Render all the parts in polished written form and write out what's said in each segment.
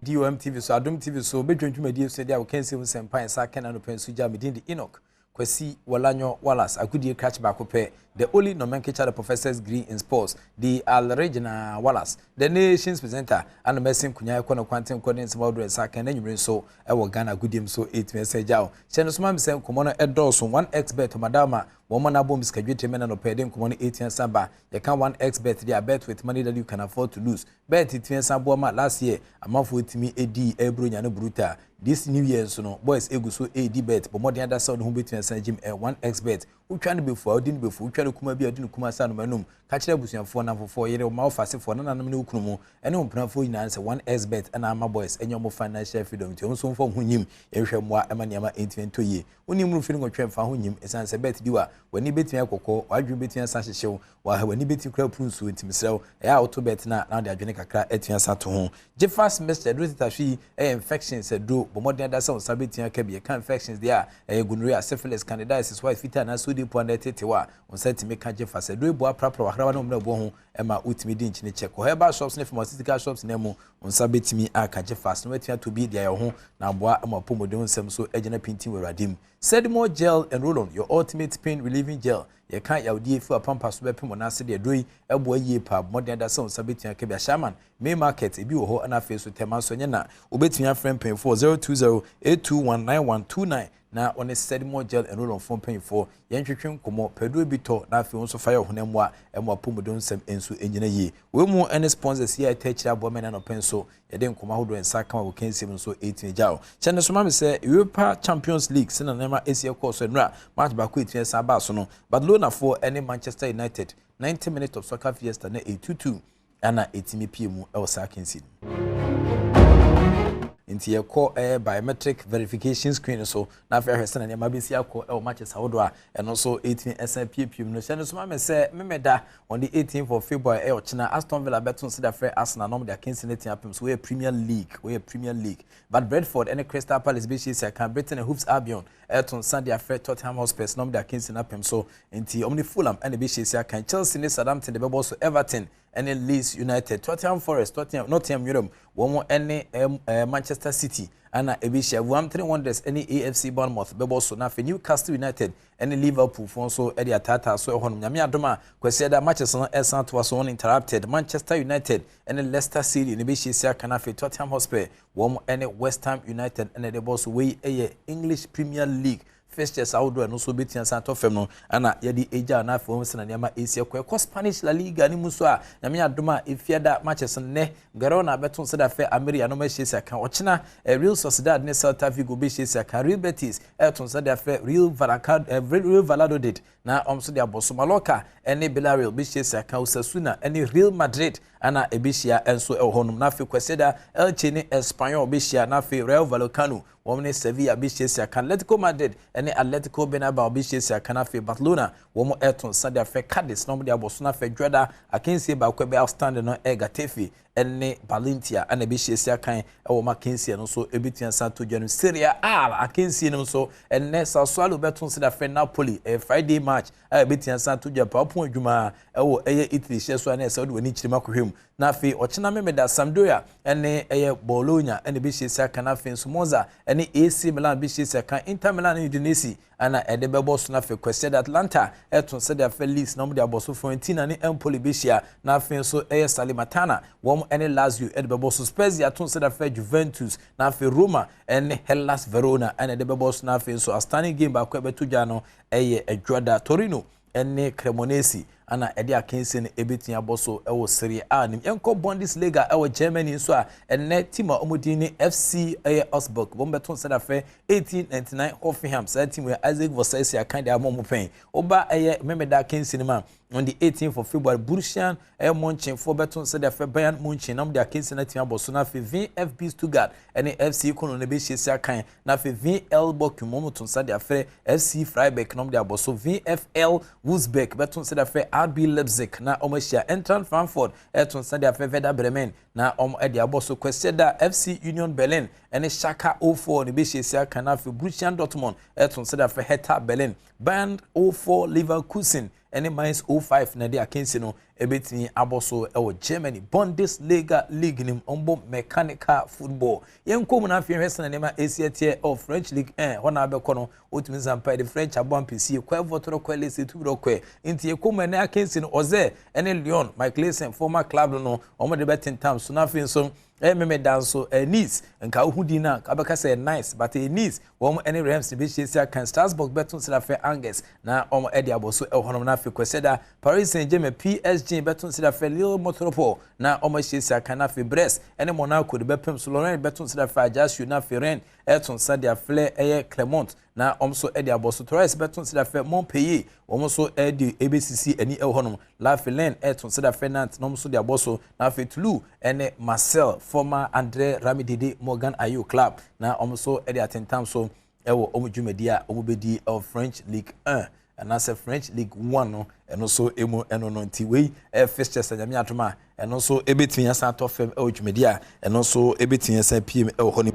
DOM TV so, Adom TV so, bɛdwa dwumadie so de a wɔka nsɛm nsɛmpa nsa ka na anɔpa nso gya. Medin de Enoch Kwasi Wɔlanyo Wallace, agodie krakye baako pɛ, the only nomenclature, the professor's degree in sports, the Alregina Wallace, the nation's presenter. Ana mɛsi nkonya ɛkɔ no kwanten kɔ ne nsɛm ahodoɔ nsa ka na nwumere nso ɛwɔ Ghana agodie mu so ɛtumi ɛsɛ gya o. Hyɛ no soma mi sɛ nkɔmmɔ no ɛdɔɔso. 1xBet ɔmadama wɔn mo n'abɔ sikadwe tɛmɛ na nɔpɛ de nkɔmmɔ no ɛtumi ɛsan ba. Yɛka 1xBet de a, bet with money that you can afford to lose. Bet tumi ɛsan boa ma last year amanfoɔ tumi ɛdi ɛburo nya no brutal. This new year nso no, boys egu so ɛredi bet. Bɔ mmɔden adasa ɔde ho bɛtumi asan gyim ɛ 1xBet. Wotwa no bɛfu a, wodi no bɛfu, wotwa no kuma bi a, wodi no kuma sa no manum. Ka kyerɛ abusuafoɔ, namfofoɔ, yere ɔma wofasefoɔ, nananom ne wo kunu mu ɛne wo mpenafoɔ nyinaa sɛ 1xBet ɛna ama boys ɛnyɛ ɔmo financial freedom, nti ɔmo nso mfa ho nyim. Yɛhwɛ mmoa ɛma nneɛma ɛntumi ntɔ yie. Wonim mu firi nwɔtwe mfa ho nyim, ɛsiane sɛ bet di wa w'ani bɛtumi akɔkɔ, w'adwene bɛtumi asa hyehyew, w'ani bɛtumi kura puru nsuo. Nti mesrɛ wo, ɛyɛ a woto bet na na wode adwene kakra atumi asa to ho. Gyefas mixture duro tetahwe yi ɛyɛ infections aduro. Bɔ mmɔden ada sɛ wo nsa bɛtumi aka bi. Ɛka infections deɛ a, ɛyɛ gonorrhea, syphilis, candidiasis, white fitaa anaasɛ wodi po ana ɛtete hɔ a, wo nsa tumi ka Gyefas aduro. Boa prapra wahrawa ne wo mmerɛboɔ ho ɛma wotumi di nkyene kyɛ. Kɔ herbal shops ne pharmaceutical shops na mu, wo nsa bɛtumi aka Gyefas na watumi atɔ bi de ayɛ ho na aboa ma apɔmuden nsɛm so agyina pintin wɔ Awurade mu. Sedimo Gel and Roll-On, your ultimate pain relieving gel. Yɛka yawdeɛ fi apampa so bɛpem wɔn ase deɛ, duro yi ɛboa yie paa. Mmɔden ada sɛ wo nsa bɛtumi aka bi. Ahyɛaman Main Market ebi wɔ hɔ, ɛna afei so Tɛma nso ɛnyɛ na wobɛtumi afrɛ mpanyinfoɔ 020 821 9129 na wɔne Sedimo Gel and Roll-On fo mpanyinfoɔ yɛntwetwe nkɔmmɔ. Pɛduro bi tɔ na afei nso fa yɛ ɔhonam mu a ɛmo apɔmuden nsɛm nso nyina yie. Wɔn mu ne sponsors yi a ɛtɛ akyire aboa mɛna nɔpɛ nso yɛde nkɔmmɔ ahodoɔ nsa kama wɔ kɛnsim nso ɛtumi gya o. Kyɛn ne so ma mi sɛ Europa Champions League sɛ na nneɛma esi ɛkɔɔ so nnura, match baako ɛtumi ɛsan baa so no, Barcelona foɔ ne Manchester United, 90 minutes of soccer fiesta na 8-2 ɛna ɛtumi pie mu ɛwɔ saa kɛnsi no. Nti yɛkɔ biometric verification screen so na afei ahwɛ sɛ na nneɛma bɛsi akɔ ɛwɔ matches ahodoɔ a ɛno nso ɛtumi ɛsan piepie mu no. Hyɛ no so ma me sɛ memeda on the 18th of February, ɛyɛ ɔkyena, Aston Villa bɛto nso de afrɛ Arsenal na ɔmo de akansi no tia apem so. Wɔyɛ Premier League, wɔyɛ Premier League. But Brentford ɛne Crystal Palace bɛhyiasia kan. Brighton and Hove Albion ɛto nsa de afrɛ Tottenham Hotspurs na ɔmo de akansi no apem so. Nti ɔmo ne Fulham ɛna bɛhyiasia kan. Chelsea ne Southampton de bɛbɔ so, Everton ɛne Leeds United, Tottenham Forest, Tottenham, Nottingham Nwuram wɔn ɛne ɛm ɛɛ Manchester City ɛna ɛbɛhyia. Wolverhampton Wanderers ɛne AFC Bournemouth bɛbɔ so, na afei Newcastle United ɛne Liverpool foɔ nso ɛde ataataa so ɛhɔnom. Nyame adom a, Kwasiada matches no ɛsan toa so uninterrupted. Manchester United ɛne Leicester City ne bɛhyia aka, na afei Tottenham Hotspur wɔn ɛne West Ham United ɛna ɛde bɔ so. Wei ɛyɛ English Premier League fixtures ahodoɔ ɛno nso bɛtua san atɔ fam no ɛna yɛde egya. Na afei wɔn sɛ na nneɛma esi ɛkɔ Spanish La Liga ne mu nso a, Nyame adom a, efiada matches nnɛ Girona bɛto nsa da fɛ Almeria no ahyiasia kan. Ɔkyena Real Sociedad ne Celta Vigo bɛhyiasia kan. Real Betis ɛto nsa da fɛ Real Valladolid na wɔn nso de abɔ so. Mallorca ɛne Villarreal bɛhyiasia kan. Osasuna ɛne Real Madrid ɛna ɛbɛhyia nso ɛwɔ hɔnom. Na afei Kwasiada Elche ne Espanyol bɛhyia, na afei Rayo Vallecano wɔn ne Sevilla bɛhyiasia kan. Atletico Madrid ɛne Atletico Bilbao bɛhyiasia kan. Afei Barcelona wɔn ɛto nsa de afɛ Cadiz na wɔn de abɔ so. Na afei dwada akansie baako ɛbɛ outstanding no ɛ Getafe ɛne Valencia ɛna ɛbɛhyiasia kan ɛwɔ wɔn akansie no nso ɛbɛtua nsa to dwa no. Serie A akansie no nso, ɛnɛ Sassuolo bɛto nsa de afɛ Napoli. Ɛyɛ Friday match a ɛbɛtua nsa to dwa paapɔn adwuma ɛwɔ ɛyɛ Italy hyɛ so a na ɛsɛ ɔde wɔn ani kyerɛ mu akɔhwɛ mu. Na afei ɔkyena memeda Sampdoria ɛne ɛyɛ Bologna ɛna ɛbɛhyiasia kan. Afei nso Monza ɛne AC Milan bɛhyiasia kan. Inter Milan ne Udinese ɛna ɛde bɛbɔ so. Na afei Kwasiada Atalanta ɛto nsa de afɛ Leeds na wɔde abɔ so. Fiorentina ne Empoli bɛhyia, na afei nso ɛyɛ Salernitana wɔn ɛne Lazio ɛde bɛbɔ so. Spezia to nsa de afɛ Juventus, na afei Roma ɛne Hellas Verona ɛna ɛde bɛbɔ so. Na afei nso outstanding game baako ɛbɛto dwa no ɛyɛ adwada Torino ɛne Cremonese ana ɛde akansie no ɛbɛtumi abɔ so ɛwɔ Serie A nim. Yɛnkɔ Bundesliga ɛwɔ Germany nso a, ɛnɛ team a wɔn din ne FC ɛyɛ Augsburg, wɔn bɛto nsa dafɛ 1899 Hoffenheim. Saa team yɛ Isaac Vorsesi akan de ama wɔn pɛn. Ɔba ɛyɛ memeda akansie no mu a, on the 18th of February, Borussia ɛyɛ Mönchengfoɔ bɛto nsa de afɛ Bayern Munchen na wɔde akansie no atumi abɔ so. Na afei VfB Stuttgart ɛne FC Köln no bɛhyiasia kan. Na afei VfL Bochum wɔn to nsa de afɛ FC Freiburg na wɔde abɔ so. VfL Wolfsburg bɛto nsa de afɛ RB Leipzig na wɔn ahyia. Eintracht Frankfurt ɛto nsa de afɛ Werder Bremen na wɔn de abɔ so. Kwasiada FC Union Berlin ɛne Schalke 04 na ɛbɛhyiasia kan. Na afei Borussia Dortmund ɛto nsa de afɛ Hertha Berlin. Bayern 04 Leverkusen. Ɛne Mainz 05 na ɛde akansi no ɛbɛtumi abɔ so ɛwɔ Germany Bundesliga league nim. Ɔmbɔ mechanical football. Yɛn kɔn mu na afei hwɛ sɛ nneɛma esi ɛteɛ ɛwɔ French League 1. Hɔ na abɛkɔ no, wotumi nsampa yɛde French abɔ ampesie kɔ ɛvɔtɔrɔ kɔ ɛlɛsɛ tu dɔ kɔ. Nti yɛkɔ mu, ɛnɛ akansi no, ɔzɛ ɛne Lyon, Michael Essien former club no, wɔn de bɛtentam so. Na afei nso ɛyɛ Memeda nso, Nice, nka wohu din na abɛka sɛ nice, but Nice wɔn ne Reims bɛhyia si akan. Strasbourg bɛto nsira fɛ Angers na wɔn de abɔ so ɛwɔ hɔnom. Na afei Kwasiada, Paris Saint-Germain, PSG, bɛto nsira fɛ Lille Metropole na wɔn ahyia si akan. Na afei Brest ne Monaco de bɛpem so. Lorient bɛto nsira fɛ Ajaccio, na afei Rennes ɛto nsa de aflɛ ɛyɛ Clermont na wɔn nso de abɔ so. Troyes bɛto nsira fɛ Montpellier, wɔn nso de ebesisi ani ɛwɔ hɔnom. Lafayette ɛto nsira fɛ Nantes na wɔn nso de abɔ so. Na afei Toulouse ɛne Marseille, former Andre Rami Dede Morgan Ayew club, na wɔn nso de atentam so ɛwɔ wɔn dwumadi a wɔn bɛdi ɛwɔ French League 1 anaasɛ French League 1 no. Ɛno nso emu ɛno no. Nti wei ɛyɛ fixtures a Nyame atom a ɛno nso ebɛtumi asan atɔ fam ɛwɔ dwumadi a ɛno nso ebɛtumi asan piem ɛwɔ hɔ no.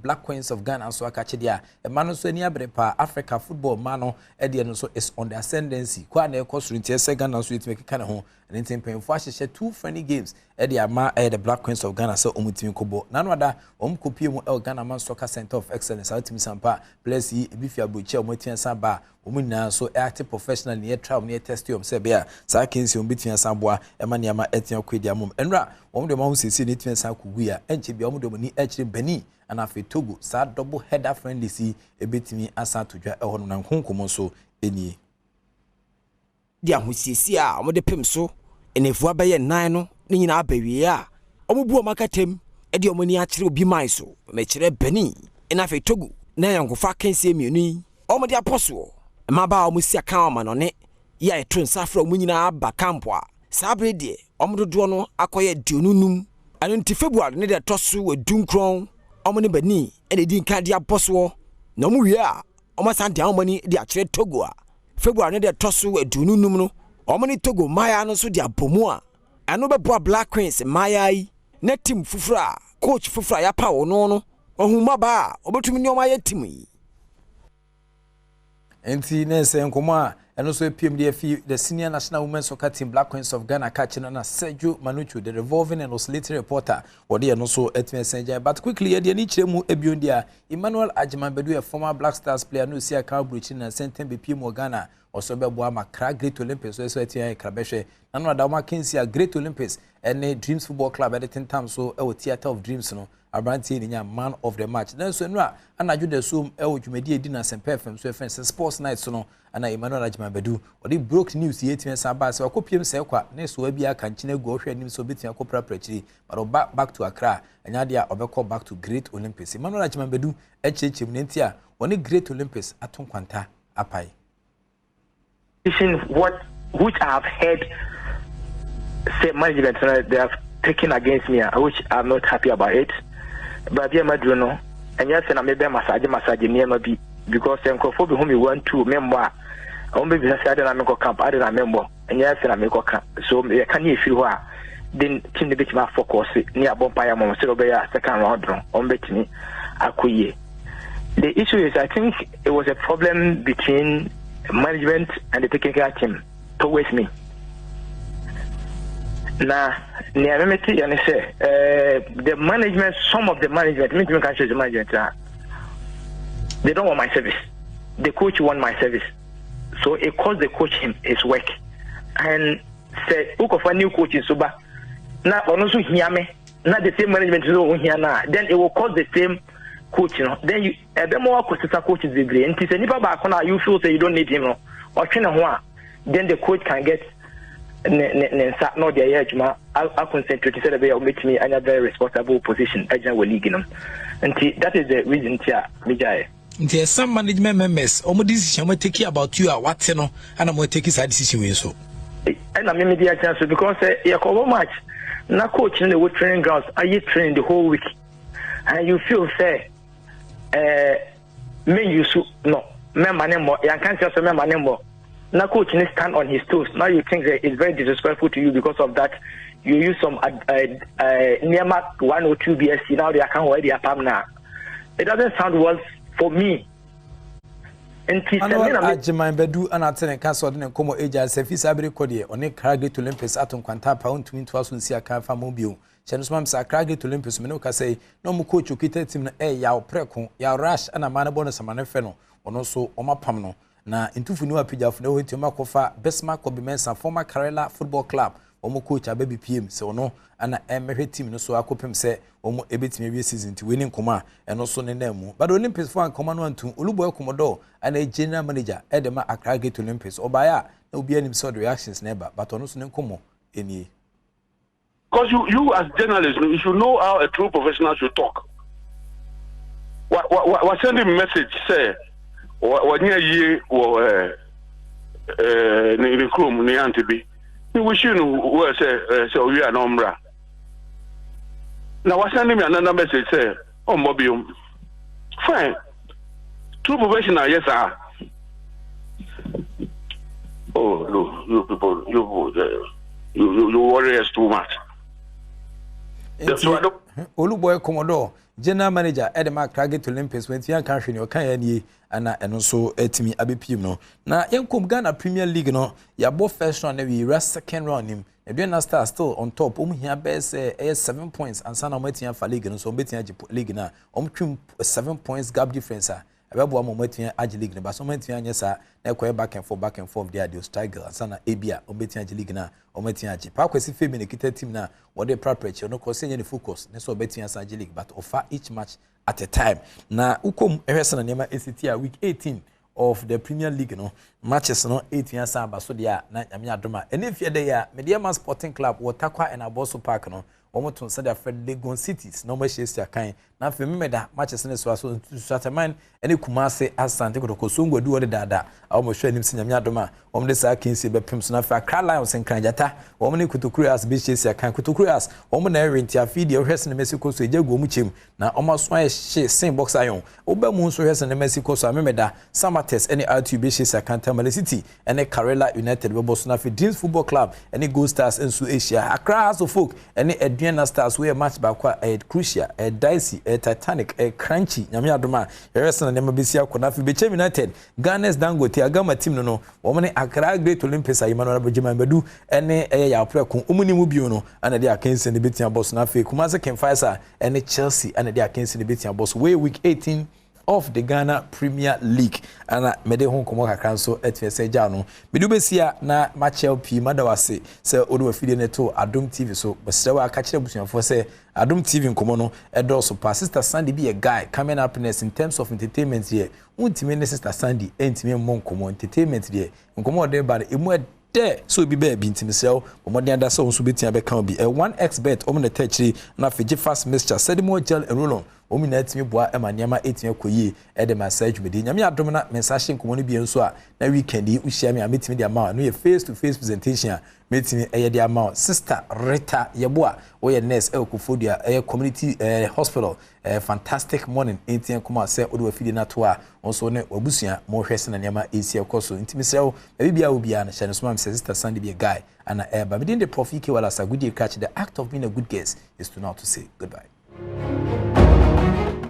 Black Queens of Ghana nso aka kyedeɛ a ɛma no nso ani abere paa. Africa football ma no ɛdeɛ no nso is on the ascendancy kɔ a na ɛkɔ soro, nti ɛsɛ Ghana nso yɛtumi keka ne ho. Ɛne nti mpanyinfoɔ ahyehyɛ two friendly games ɛde ama ɛyɛ the Black Queens of Ghana sɛ wɔn tumi kɔbɔ. Nanu ada wɔn kɔpie mu ɛwɔ Ghana Man Soccer Center of Excellence a wɔtumi sampa players yi ebi fi aburokyi a wɔn atumi asan ba a wɔn nyinaa nso ɛate professional ne yɛ try wɔn ne yɛ test wɔn sɛ ɛbɛyɛ a saa kɛnsi wɔn bɛtumi asan boa ɛma nneɛma ɛtumi akɔ edi amom. Nwura wɔn de wɔn ho siesie ne ɛtumi asan akɔ gu a ɛnkyɛ bia wɔn de wɔn ani ɛkyerɛ Benin ɛna afei Togo. Saa double header friendly si ebɛtumi asan ato dwa ɛhɔ nom na nkonkom nso nie. De ahosiesie a wɔde pem so nnafua bɛyɛ 4 no ne nyinaa aba wie a, wɔbu wɔn akatam de wɔn ani akyerɛ obi man so, mɛkyerɛ Benin na afei Togo, na ayɔnkofa akansie mmienu yi wɔde apɔ soɔ. Mmabaa a wɔsi akan amanɔne yi a yɛto nsa frɛ wɔn nyinaa aba camp a, saa bere deɛ wɔn dodoɔ no akɔyɛ 25. Ɛno nti February ne deɛ ɛtɔ so 19, wɔn ne Benin na ɛdi nkan de abɔ soɔ, na wɔn wie a, wɔn asan de wɔn ani de akyerɛ Togo a February ne deɛ ɛtɔ so 25 no, wɔn ne Togo mmayewa no nso de abɔ mu a ɛno bɛboa Black Queens mmayewa yi na team foforɔ a coach foforɔ a yɛapa wɔn no ɔhu mmabaa a wɔbɛtumi ne wɔn ayɛ team yi. Nti ne sɛ nkɔmɔ a ɛno nso apiem de afi the senior national women's soccer team, Black Queens of Ghana, ka kyerɛ na Sergio Manucho, the revolving and oscillating reporter, wɔde ɛno nso atumi ɛsɛn gyan. But quickly, yɛde ani kyerɛ mu ebien deɛ, Emmanuel Agyeman Badu yɛ former Black Stars player no si aka aburokyiri na nsɛntɛn bepie mu wɔ Ghana. Ɔsɔ bɛboa ma Kra Great Olympics so ɛsɛ atumi ayɛ kra bɛhwɛ nanu ada wɔn akansi a Great Olympics ɛne Dreams Football Club ɛde tentam so ɛwɔ Theatre of Dreams no. Aberanteɛ ne nya man of the match. Nanso nnura anadwo da som ɛwɔ dwumadie edi na Asɛmpa FM so ɛfɛn sɛ Sports Night so no, ana Emmanuel Agyeman Badu ɔde broke news yɛ etumi san ba sɛ wakɔ piem sɛ ɛkwa ne soa bi aka nkyɛn agu. Ɔhwɛ anim sɛ obetumi akɔ prapra akyiri, but ɔba back to Accra, ɛnya adeɛ a ɔbɛkɔ back to Great Olympics. Emmanuel Agyeman Badu akyerɛkyerɛ mu ne nti a wɔne Great Olympics ato nkwanta apae. What which I have heard say management they have taken against me, which I'm not happy about it. Baabi a maduro no, ɛnyɛ sɛ na mebɛ massage massage nneɛma bi, because nkurɔfoɔ bi hu me one two membɔ a, wɔn bɛbisa sɛ ade na mekɔ camp, ade na membɔ. Ɛnyɛ sɛ na mekɔ ka so yɛka ne yɛfiri hɔ a, then team no bɛtumi afocus ne abɔ mpa yɛ mɔmɔ sɛ ɔbɛyɛ a second round no wɔn bɛtumi akɔ yie. The issue is, I think it was a problem between management and the technical team towards me. Na nea memete yɛ ne sɛ the management, some of the management, mentumi ka kyerɛ the management na they don't want my service, the coach want my service, so it cost the coach him his work. And sɛ wokɔfa new coach nso ba na ɔno nso hia me na the same management nso ɔho hia na, then it will cost the same coach no. Then you ɛbɛma wakɔ sisa coaches bebree. Nti sɛ nipa baako na you feel say you don't need him no, ɔtwe ne ho a, then the coach can get ne nsa na ɔde ayɛ adwuma aconcentrate sɛ ɛbɛyɛ a wɔbɛtumi anya very responsible position agyina wɔ league no. Nti that is the reason nti a megyaeɛ. Nti ɛsam management members ɔmo decision ɔmo take about you a wate no, ɛna mo take saa decision wei nso. Ɛna mímí di akyɛn so because yɛkɔbɔ match na coach no na ɛwɔ training grounds ayɛ training the whole week and you feel sɛ men use no, mɛma ne mmɔ, yanka nkyɛn so mɛma ne mmɔ, na coach no stand on his toes. Now you think that it's very disrespectful to you. Because of that, you use some nneɛma one or two bsc now they aka hɔ ɛde apam na it doesn't sound well for me. Nti sɛ me Manuel na me. Agyeman Badu na ate ne nka sɛ ɔde ne nkɔmmɔ regya sɛ fi saa bere kɔ deɛ ɔne Accra Great Olympics ato nkwanta pa ɔntumi ntoa so nsi akan mfa mmɔ bio. Hyɛ no nso ma me sɛ Accra Great Olympics me ne wo kasa yi na wɔn coach okita team no ɛyɛ Yaw Prɛko, Yaw Rush ɛna mmaa no bɔ no samane fɛ no ɔno nso wɔapam no. Na Ntufo ne Apijafo na ɛwɔ hɔ nti wɔakɔfa Bismarck Kobe Mensah, former Karela Football Club wɔn coach aba BPM sɛ ɔno na ɛmmɛhwɛ team no so akɔpem sɛ wɔn ɛbɛtumi awie season nti wei ne nkɔmɔ a ɛno so ne nan mu. But Olympics fo ankɔma no antum. Oluboy Commodore ɛna ɛyɛ general manager ɛde ma Accra Great Olympics. Ɔbaeɛ a na obiara nim sɛ ɔde reactions na ɛba but ɔno nso ne nkɔmɔ nie. Because you, you as journalists, you should know how a true professional should talk. Wa wa wa send him message sɛ wanyɛ yie wɔ ɛɛ ɛɛ ne ne kurom ne ante bi. Me wish no well sɛ ɛɛ sɛ owie a na ɔmmra. Na wa send me another message sɛ ɔmmɔ biom. Fine. True professional yɛ saa. Oh, you, you people, you, uh, you, you, you worry us too much. Nti Oluboy Commodore general manager ɛde ma Accra Gate Olympics wɔntumi anka hwee nea ɔka yɛ nie ana ɛno nso atumi abɛpiem no na yɛnkɔm Ghana Premier League no yɛabɔ first round na yɛwura second round nim Aduana Stars still on top wɔn hia bɛyɛ sɛ ɛyɛ 7 points ansa na wɔn atumi afa league no so wɔn bɛtumi agye league no a wɔn twem 7 points gap difference a ɛbɛboa ma wɔn atumi agye league no ba so wɔn atumi anyɛ saa na ɛkɔyɛ back and forth deɛ adeɛ struggle ansa na ebi a wɔn bɛtumi agye league no a wɔn atumi agye. Paa Kwesi Femi na kita team na wɔde prapra akyi no kɔ sɛ nyɛ ne focus ne sɛ ɔbɛtumi asan agye league, but ɔfa each match at a time. Na wokɔm ɛhwɛ sɛ na nneɛma esi ti a week 18 of the Premier League no matches no ɛtumi asan aba so deɛ a na Nyame adom a ɛne mfeɛ dɛ yɛ a Medeama Sporting Club wɔ Tarkwa and Aboso Park no wɔn to nsa de afrɛ Legon Cities na wɔn ahyiahyia kan. Na afei Memeda matches ne soa so Nsoatreman ne Kumase Asante Kotoko Songo adu hɔ dedaada a wɔn hwɛ anim sɛ Nyame adom a wɔn de saa akansie bɛpem so. Na afei Accra Lions, Nkrangyata, wɔn ne Kotokuro As bɛhyiahyia kan. Kotokuro As wɔn na ɛwe nti afei deɛ wɔhwɛ sɛ ne mɛsi kɔ so egya gu wɔn kyɛm na wɔn aso ayɛ hye sen box iron woba mu nso hwɛ sɛ ne mɛsi kɔ so a Memeda Samartex ne RTU bɛhyiahyia kan. Tamale City ne Karela United bɛbɔ so na afei Dreams Football Club ne Gold Stars nso ahyia. Accra Hearts of Oak ne Aduana Stars wɔyɛ match baako a ɛyɛ crucial, ɛyɛ dicey, ɛyɛ titanic, ɛyɛ crunchy. Nyame adom a yɛhwɛ sɛ na nneɛma bɛsi akɔ. Na afei Bechem United, Ghana's Dangote Agama team no, wɔn ne Accra Great Olympics a Emmanuel Abogyeman Badu ne ɛyɛ Yaw Prɛko wɔn ne mu bio no ɛna de akansi no bɛtia bɔ so. Na afei Kumasi King Faisal ne Chelsea ɛna de akansi no bɛtia bɔ so. Wɔyɛ week 18 of the Ghana Premier League ana mede ho nkɔmmɔ kakra nso atumi sɛ gya no mede wobɛsi a na makyɛw pii. Mada wase sɛ wode wafidie no to Adom TV so. Mesrɛ wo aka kyerɛ abusuafoɔ sɛ Adom TV nkɔmmɔ no ɛdɔɔso paa. Sister Sandy bi yɛ guy coming up next in terms of entertainment yɛ wontumi ne Sister Sandy ɛntumi mmɔ nkɔmmɔ. Entertainment deɛ, nkɔmmɔ ɔde ba no ɛmu dɛ sɛ obi baabi nti mesrɛ wo bɔmmɔden ada sɛ wo nso bɛtumi abɛka wo bi. Ɛ 1xBet ɔmo na ɛtɛ akyiri na afei gye fast mixture, Sedimo gel and roll-on, wɔn nyinaa tumi boa ma nneɛma ɛtumi akɔ yie ɛde ma saa dwumadie. Nyame adom na me nsa hyɛ nkɔmmɔ no bi nso a na weekend yi wohyia me a mɛtumi de ama wo. Ɛno yɛ face to face presentation a mɛtumi ɛyɛ de ama wo. Sister Rita Yɛboa, woyɛ nurse ɛwɔ Koforidua ɛyɛ community hospital. Fantastic morning ɛnti nkɔmmɔ a sɛ wode wafidie no ato a wo nso ne wabusua mohwɛ sɛ na nneɛma ɛsi ɛkɔ so. Nti mesrɛ wo baabi biara wo biara no hyɛ no soma me sɛ Sister Sandy bi a guy ana ɛba. Medin de Prof Ike Wallace Agodie Krakye. The act of being a good guest is to now to say goodbye.